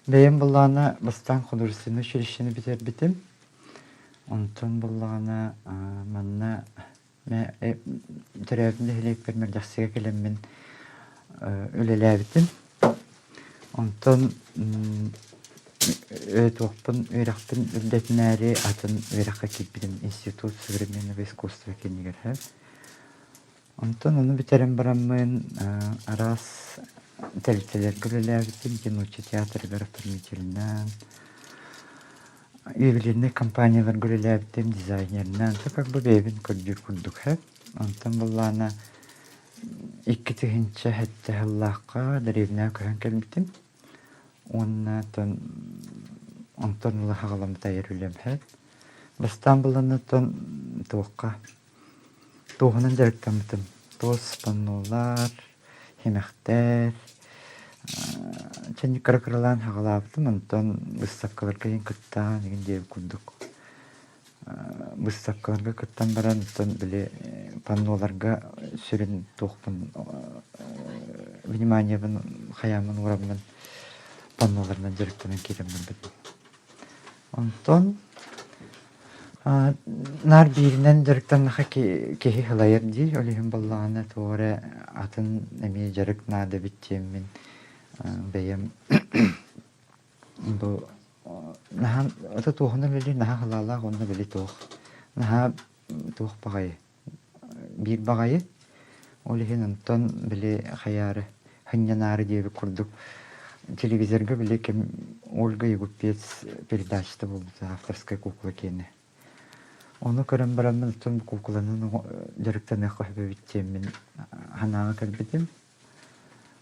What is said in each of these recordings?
Бэйэм былаана бастаан художественнай училищены бүтэрбитим. Онтон буллаҕына манна төрөөбүт нэһилиэкпэр Мэлдьэхсигэ кэлэммин үлэлээбитим. Онтон туохпун үөрэхпин үрдэтинээри атын үөрэххэ киирбитим Институт современного искусства киинигэр. Онтон ону бүтэрэн бараммын араас тэрилтэлэргэ үлэлээбитим, Нуучча театрыгар оформительынан, ювелирнай компанияларга үлэлээбитим, дизайнерынан, то как бы бэйэбин көрдүүр курдук һэ. Онтон былаана 2007 сыллаахха дэриэбинэҕэ көһөн кэлбитим. Уонна онтон ыла хаҕаламмыт айар үлэм һэ. Бастаан былааннаттан туохха Туоһунан дьарыктаммытым. Туос паннолар, симэхтэр, чэ кыра-кыралаан саҕалаабытым, онтон быыстапкаларга иһин кыттаан игин диэбит курдук. Быыстапкаларга кыттан баран, оттон били панноларга сүрүн туохпун вниманиебын хайааммын уураммын панноларынан дьарыктанан киирэн барбытым. Онтон наар бииринэн дьарыктаннаха киһи сылайар дии, ол иһин буоллаҕына туох эрэ атын эмиэ дьарык наада эбит диэммин бэйэм бу наһаа ото туоһунан үлэлиир наһаа халаалаах уонна били туох наһаа туох баҕайы биир баҕайы. Ол иһин онтон били хайаары сынньанаары диэбит курдук телевизорга били ким Ольга Егупец передачата буолбута авторская кукла киэнэ. Ону көрөн бараммын оттон куукуланан дьарыктаныахха сөп эбит диэммин санааҕа кэлбитим.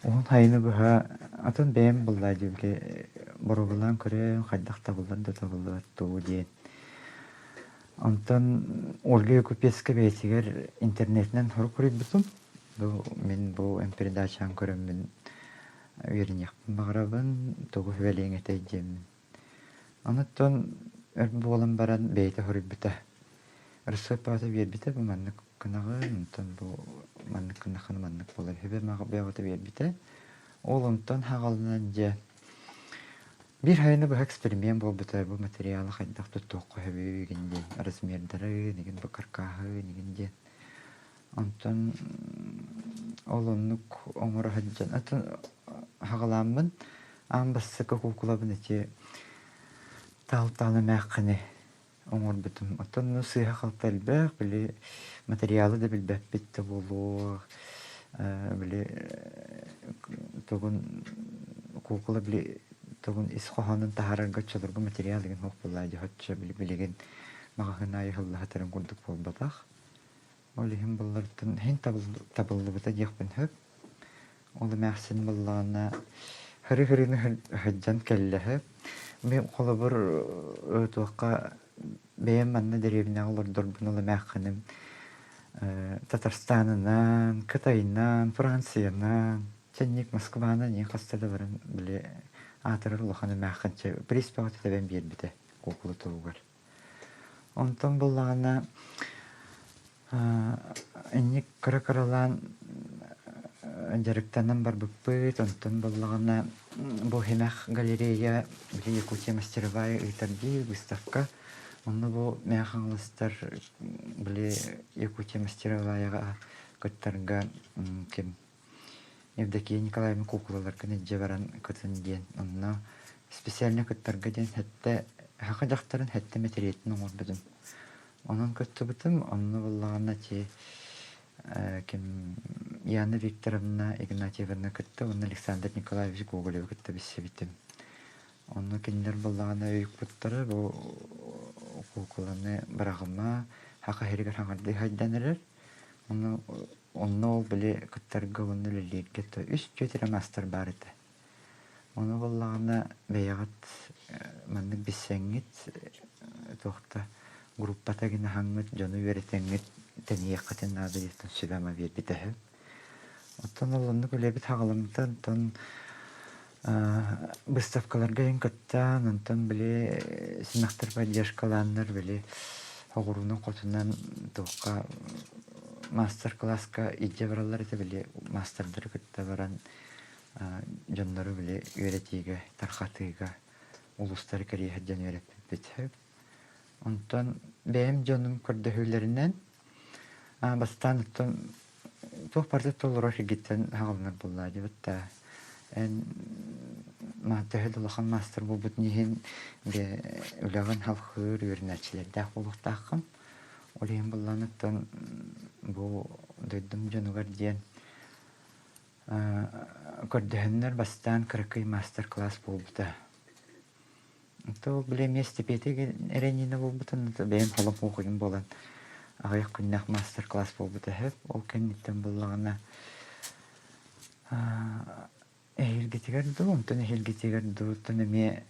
Уһун сайыны быһа атын бэйэм буллаа диэбикэ боруобалаан көрөөн хайдах табыллар да табыллыбат дуу диэн. Онтон Ольга Якупецка бэйэтигэр интернетинэн сурук суруйбутум. Бу мин бу эн передачаҕын көрөммүн үөрэниэхпин баҕарабын, тугу сүбэлиэҥ этэй диэммин. Онуттан өр буолан баран бэйэтэ суруйбута. Ырысыаппаҕата биэрбитэ бу маннык гынаҕын, онтон бу маннык гыннаххына маннык буолар үһү бэйэҕитэ биэрбитэ. Ол онтон хаҕаланан дьэ биир сайыны быһа эксперимент буолбута бу материалы хайдах туттуохха сөбүй игин диэн размердарын игин бу каркаһын игин диэн. Онтон ол оннук оҥоро сылдьан атын хаҕалааммын аан бастакы куукулабын ити таал-таал эмээххини оҥорбутум. Оттон ну сыыһа-халты элбэх, били материалы да билбэппит да буолуо, били тугун куукула били тугун ис хоһоонун таһаарарга оччолорго материал деген суох буоллаа дии оччо били билигин маҕаһыын аайы ыһылла сытарын курдук буолбатах. Ол иһин буллартан иһин табыллыбыта диэхпин сөп. Ол эмээхсин буоллаҕына хыры-хырыны сылдьан кэллэһэ. Мин холобур туохха бэйэм манна дэриэбинэҕэ олордорбун ол эмээххиним Татарстанынан, Кытайынан, Франциянан, чэнник Москванан иин хаста да баран били аатырар улахан эмээххин чэ приз бөҕөтө тэбэн биэрбитэ куукула туһугар. Онтон буоллаҕына инник кыра-кыралаан дьарыктанан барбыппыт. Онтон буоллаҕына бу Химэх галерея били Якутия мастеровая ыытар дии выставка. Онно бу Мэҥэ Хаҥаластар били Якутия мастероваяҕа кыттарга ким Евдокия Николаевна куукулаларгын илдьэ баран кытын диэн онно специально кыттарга диэн сэттэ саха дьахтарын сэттэ мэтириэтин оҥорбутум. Онон кыттыбытым, онно буоллаҕына ити ким Яна Викторовна Игнатьеваны кытта уонна Александр Николаевич Гоголевы кытта билсибитим. Онно кинилэр буоллаҕына өйүкпуттара бу куукуланы быраҕыма, саха сиригэр саҥардыы сайдан эрэр. Онно онно ол били кыттарга уонна үлэлииргэ то үс түөрт эрэ маастар баар этэ. Ону буоллаҕына бэйэҕит маннык билсэҥҥит туохта группата гына аһаҥҥыт дьону үөрэтэҥҥит тэнийиэххитин наада диэн сүбэ-ама биэрбитэ үһү. Оттон ол оннук үлэбит хаҕаламмыта онтон выставкаларга иһин кыттаан, онтон били симэхтэр поддержкалааннар били оҕуруунан-хотунан туохха маастар-кылааска илдьэ бараллар этэ били маастардары кытта баран. Дьоннору били үөрэтиигэ, тарҕатыыга улуустары кэрийэ сылдьан үөрэппиппит сөп. Онтон бэйэм дьонум көрдөһүүлэринэн бастаан оттон туох барыта толорор сиргиттэн аҕалынар буоллаа диэбит да эн төһө да улахан маастар буолбутун иһин үлэҕин халхыыр үөрэнээччилэрдээх буолуохтааххын. Ол иһин буоллаан оттон бу дойдум дьонугар диэн көрдөһөннөр бастаан кыракый маастар-класс буолбута. То били эмиэ стипендия эрэ иннинэ буолбутун бэйэм холоп уохуйум буолан аҕыйах күннээх маастар-класс буолбута үһү. Ол кэнниттэн буоллаҕына эһиилгитигэр дуу, онтон эһиилгитигэр дуу, оттон эмиэ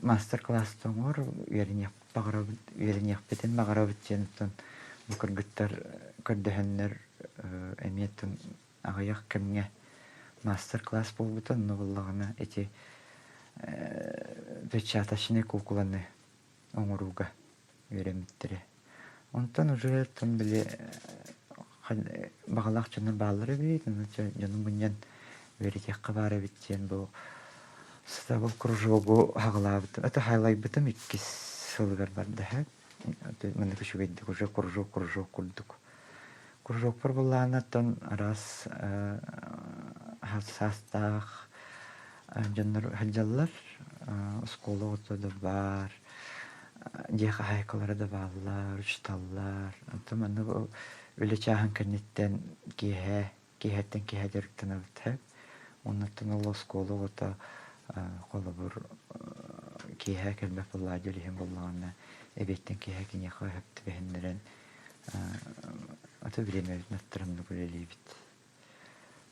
маастар-класс оҥор үөрэниэх баҕарабыт, үөрэниэхпитин баҕарабыт диэн оттон бу кыргыттар көрдөһөннөр эмиэ оттон аҕыйах кэмҥэ маастар-класс буолбута, онно буоллаҕына ити печаточнай куукуланы оҥорууга үөрэммиттэрэ. Онтон уже оттон били баҕалаах дьоннор бааллар эбит, ону дьону мунньан үөрэтиэххэ баар эбит диэн бу сатабыл кружогу аҕалаабытым, это хайлайбытым иккис сылыгар барда. Маннык үчүгэйдик уже кружок кружок курдук. Кружокпар былаанаттан араас саастаах дьоннор сылдьаллар. Оскуола оҕото да баар, дьиэ хаһаайкалара да бааллар, учууталлар. Онтон манна үлэ чааһын кэнниттэн киэһэ киэһэттэн киэһэ дьарыктанабыт сөп. Оннуттан ол оскуола оҕото холобур киэһэ кэлбэт буоллаҕа иһин буоллаҕына эбиэттэн киэһэ киниэхэ сөп түбэһиннэрэн аты бириэмэбитин аттарымнык үлэлиибит.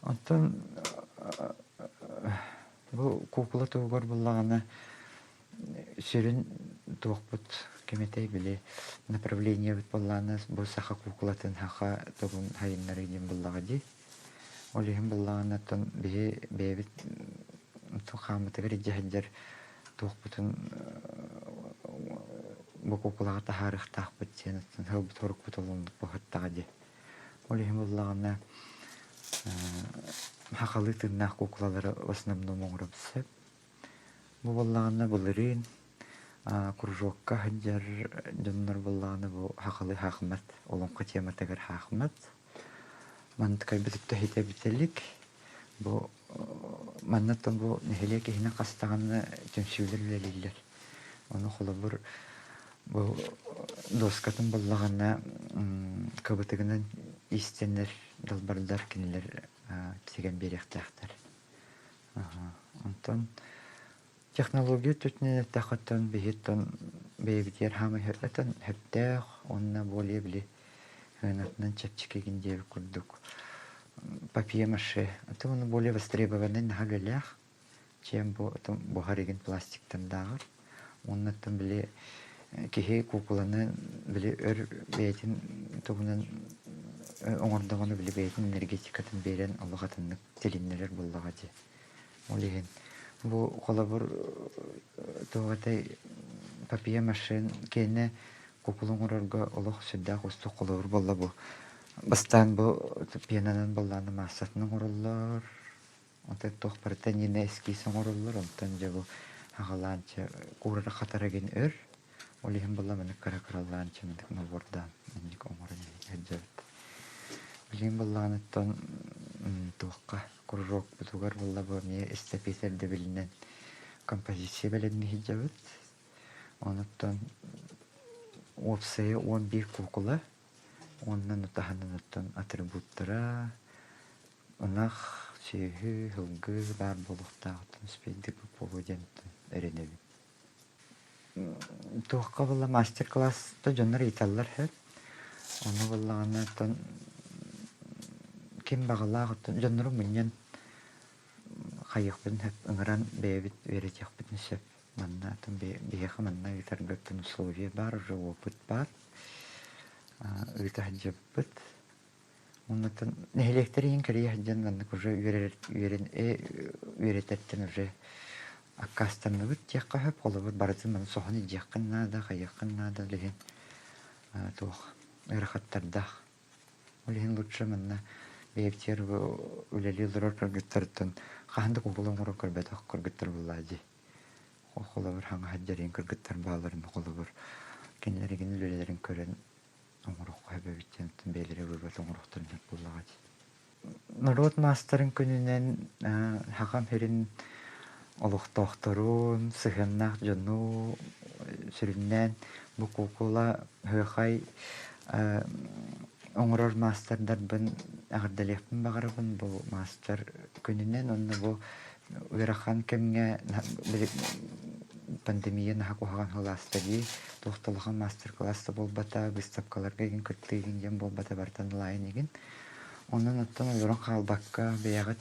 Онтон бу куукула туһугар буоллаҕына сүрүн туохпут ким этэй били направлениебыт буоллаҕына бу саха куукулатын саха тугун сайыннарыы диэн буоллаҕа дии. Ол иһин буоллаҕына оттон биһи бэйэбит хааммытыгар илдьэ сылдьар туохпутун бу куукулаҕа таһаарыахтаахпыт диэн оттон сылбыт сорукпут олуннук буһаттаҕа дии. Ол иһин буоллаҕына сахалыы тыыннаах куукулалары в основном оҥоробут сөп. Бу буоллаҕына былырыын кружокка сылдьар дьоннор буоллаҕына бу сахалыы хаахымат, олоҥхо тематыгар хаахымат. Манныкайбыт өттө иһитэ бүтэ илик. Бу маннаттан бу нэһилиэк иһинэн хас даҕаны түмсүүлэр үлэлииллэр. Ону холобур бу доскатын буллаҕына кыбытыгынан иистэнэр далбардар кинилэр тигэн биэриэхтээхтэр. Онтон технология өттүнэн эттэххэ оттон биһи оттон бэйэбитигэр хаамай сөптөөх уонна более били сыанатынан чэпчэкигин диэбит курдук папье-маше это ону более востребованный наһаа үлэлээх чем бу буһар игин пластиктан дааҕар уонна оттон били киһи куукуланы били өр бэйэтин тугунан оҥордоҕуна били бэйэтин энергетикатын биэрэн олох атыннык тилиннэрэр буоллаҕа дии. Ол иһин бу холобур туох этэй папье-маше киэнэ куукула оҥорорго олох сүрдээх уустук холобур буолла бу. Бастаан бу пенанан буоллаҕына маассатын оҥороллор, онтон туох барыта иннинэ эскиз оҥороллор, онтон дьэ бу аҕалаан чэ куурара-хатара гин өр, ол иһин буолла маннык кыра-кыралаан чэ маннык нобуордаан инник оҥорон сылдьабыт. Билигин буоллаҕына туохха кружокпутугар буолла бу эмиэ эстафета ирдэбилинэн композиция бэлэмнии сылдьабыт. Онуттан уопсайа 11 куукула уонна таһынан оттон атрибуттара ынах, сүөһү, сылгы баар буолуохтааҕыттан успейдык буолуо диэн эрэнэбин. Туохха буолла мастер-класста дьоннор ыйыталлар сөп. Ону буоллаҕына оттон ким баҕалаах оттон дьоннору мунньан хайыахпытын сөп, ыҥыран бэйэбит үөрэтиэхпитин сөп. Манна оттон биһиэхэ манна ыытарга оттон условия баар, уже опыт баар. Ыыта сылдьыбыппыт. Оннуттан нэһилиэктэр иһин кэрийэ сылдьан маннык уже үөрэр үөрэн үөрэтэртэн уже аккаастанныбыт диэххэ сөп. Холобур, барытын маны соһон илдьиэххин наада, хайыаххын наада, ол иһин туох ыарахаттардаах. Ол иһин лучше манна Бэйэбитигэр үлэлии олорор кыргыттартан хаһан да куукула оҥорон көрбөтөх кыргыттар буоллаа дии. Холобур, хаҥаһат дьэриэн кыргыттар баалларын холобур, кинилэр игин үлэлэрин көрөн оҥоруохха сөп эбит диэн бэйэлэрэ вывод оҥоруохтарын сөп буоллаҕа дии. Норуот маастарын күнүнэн Сахам сирин олохтоохторун, сыһыаннаах дьону сүрүннээн бу куукула Һыахай оҥорор маастардарбын эҕэрдэлиэхпин баҕарабын бу маастар күнүнэн уонна бу ыарахан кэмҥэ пандемия наһаа куһаҕан сылааста дии туох да улахан маастар-кылаас да буолбата выставкаларга игин кыттыы игин диэн буолбата барытын ылаайын игин онон оттон олорон хаалбакка бэйэҕит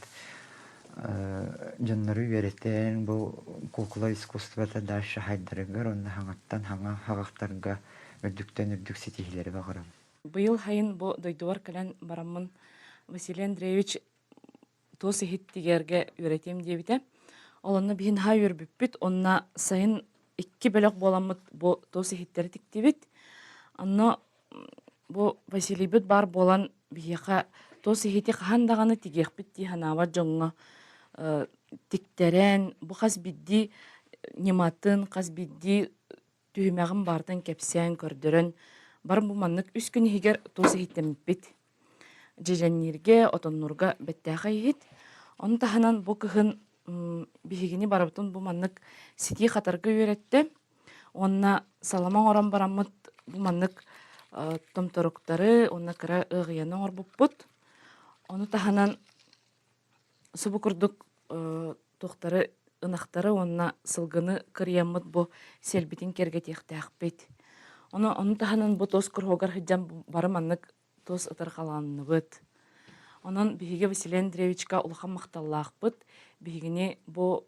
дьоннору үөрэтэн бу куукула искусствота дальше хайдарыгар уонна хаҥаттан хаҥа хаҕахтарга үрдүктэн үрдүк ситиһиилэри баҕарабын. Быйыл сайын бу дойдубар кэлэн бараммын Василий Андреевич туос иһит тигэргэ үөрэтиэм диэбитэ. Ол онно биһи наһаа үөрбүппүт. Онно сайын икки бөлөх буоламмыт бу туос иһиттэри тиктибит. Онно бу Василийбыт баар буолан биһиэхэ туос иһити хаһан даҕаны тигиэхпит дии санаабат дьоҥҥо тиктэрэн бу хас биирдии ньыматын, хас биирдии түһүмэҕин барытын кэпсээн, көрдөрөн баран бу маннык үс күн иһигэр туос иһиттэммиппит. Дьэдьэннииргэ, отоннуурга бэттээхэй иһит. Ону таһынан бу кыһын биһигини барыбытын бу маннык ситии хатарга үөрэттэ. Уонна салама оҥорон бараммыт бу маннык томторуктары уонна кыра ыаҕыйаны оҥорбуппут. Ону таһынан субу курдук туохтары ынахтары уонна сылгыны кырыйаммыт бу сиэлбитин киэргэтиэхтээхпит. Ону ону таһынан бу туос куруһуогар сылдьан бары маннык туос ытырҕаланныбыт. Онон биһиги Василий Андреевичка улахан махталлаахпыт. Биһигини бу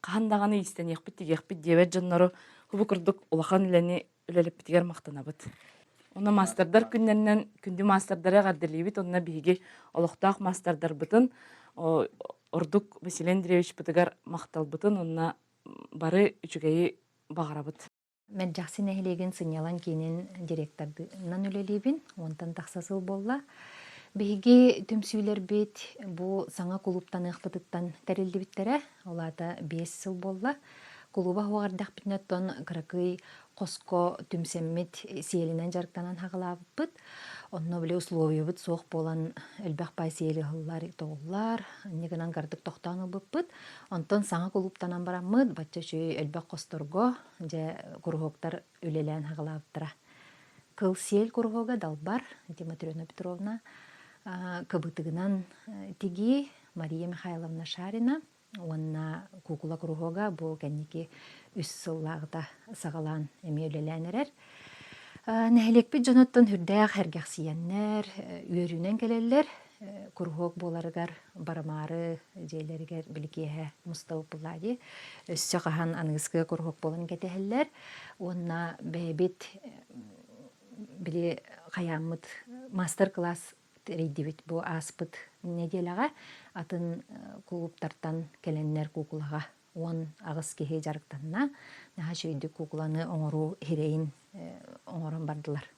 хаһан даҕаны иистэниэхпит, тигиэхпит диэбэт дьоннору бу курдук улахан үлэни үлэлэппитигэр махтанабыт. Онно маастардар күннэринэн күндү маастардары эҕэрдэлиибит уонна биһиги олохтоох маастардарбытын ордук Василий Андреевичпытыгар махталбытын уонна бары үчүгэйи баҕарабыт. Мэлдьэхси нэһилиэгин сынньалаҥ киинин директорынан үлэлиибин. Уонтан тахса сыл буолла. Биһиги түмсүүлэрбит бу саҥа кулууптаныахпытыттан тэриллибиттэрэ. Ол аата 5 сыл буолла. Кулууба суох эрдэхпитинэ оттон кыракый хоско түмсэммит сиэлинэн дьарыктанан хаҕылаабыппыт. Онно били условиябыт суох буолан элбэх пай сиэли ыһыллар, тоҕуллар. Инньэ гынан кыратык тохтоон ылбыппыт. Онтон саҥа кулууптанан бараммыт бачча үчүгэй элбэх хосторго дьэ куруһуоктар үлэлээн хаҕылаабыттара. Кыл сиэл куруһуога Далбар Матрена Петровна кыбытыгынан тигии Мария Михайловна Шарина уонна куукула куруһуога бу кэнники үс сыллааҕыта саҕалаан эмиэ үлэлээн эрэр. Нэһилиэкпит дьонуттан сүрдээх сэргэхсийэннэр, үөрүүнэн кэлэллэр. Куруһуок буоларыгар барымаары дьиэлэригэр били киэһэ мустабыт буоллаа дии. Өссө хаһан аныгыскыга куруһуок буолан кэтэһэллэр. Уонна бэйэбит били хайааммыт мастер-класс тэрийдибит бу ааспыт нэдиэлэҕэ атын кулууптартан кэлэннэр куукулаҕа 18 киһи дьарыктанна. Наһаа үчүгэйдик куукуланы оҥоруу иһирэйин оҥорон бардылар.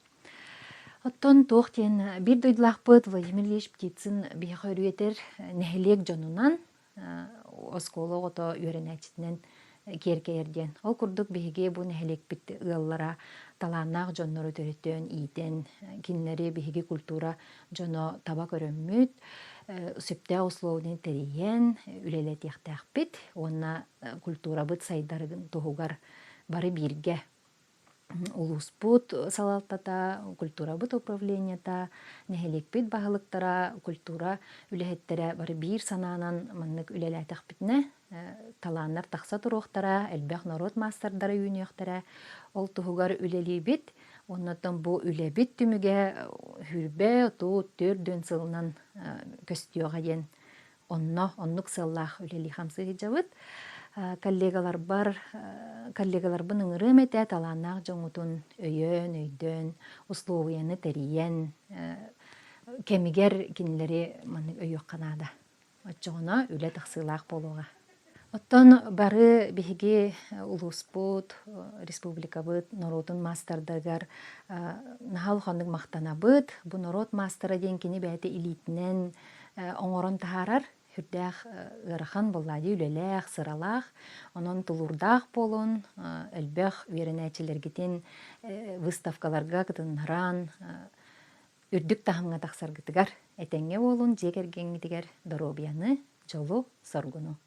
Оттон туох диэн биир дойдулаахпыт Владимир Ильич Птицын биһиэхэ өрүү этэр нэһилиэк дьонунан оскуола оҕото үөрэнээччитинэн киэркэйэр диэн. Ол курдук биһиги бу нэһилиэкпит ыаллара талааннаах дьоннору төрөтөн, иитэн, кинилэри биһиги культура дьоно таба көрөммүт, сөптөөх условияны тэрийэн үлэлэтиэхтээхпит уонна культурабыт сайдарын туһугар бары бииргэ улууспут салалтата, культурабыт управлениета, нэһилиэкпит баһылыктара, культура үлэһиттэрэ бары биир санаанан маннык үлэлээтэхпитинэ талааннар тахса туруохтара, элбэх норуот маастардара үүнүөхтэрэ. Ол туһугар үлэлиибит. Оннуттан бу үлэбит түмүгэ сүүрбэ, отут, төрдүөн сылынан көстүөҕэ диэн Онно оннук сыаллаах үлэлии-хамсыы сылдьабыт. Коллегаларбар коллегаларбын ыҥырыам этэ, талааннаах дьоҥҥутун өйөөн, өйдөөн, услуобуйаны тэрийэн, кэмигэр кинилэри маннык өйүөххэ наада. Оччоҕуна үлэ тахсыылаах буолуоҕа. Оттон бары биһиги улууспут, республикабыт норуотун маастардарыгар наһаа улаханнык махтанабыт. Бу норуот маастара диэн кини бэйэтэ илиитинэн оҥорон таһаарар сүрдээх ыарахан буоллаа дии үлэлээх, сыралаах. Онон тулуурдаах буолун, элбэх үөрэнээччилэргитин выставкаларга кытыннаран үрдүк таһымҥа тахсаргытыгар этэҥҥэ буолун, дьиэ кэргэҥҥитигэр доруобуйаны, дьолу, соргуну.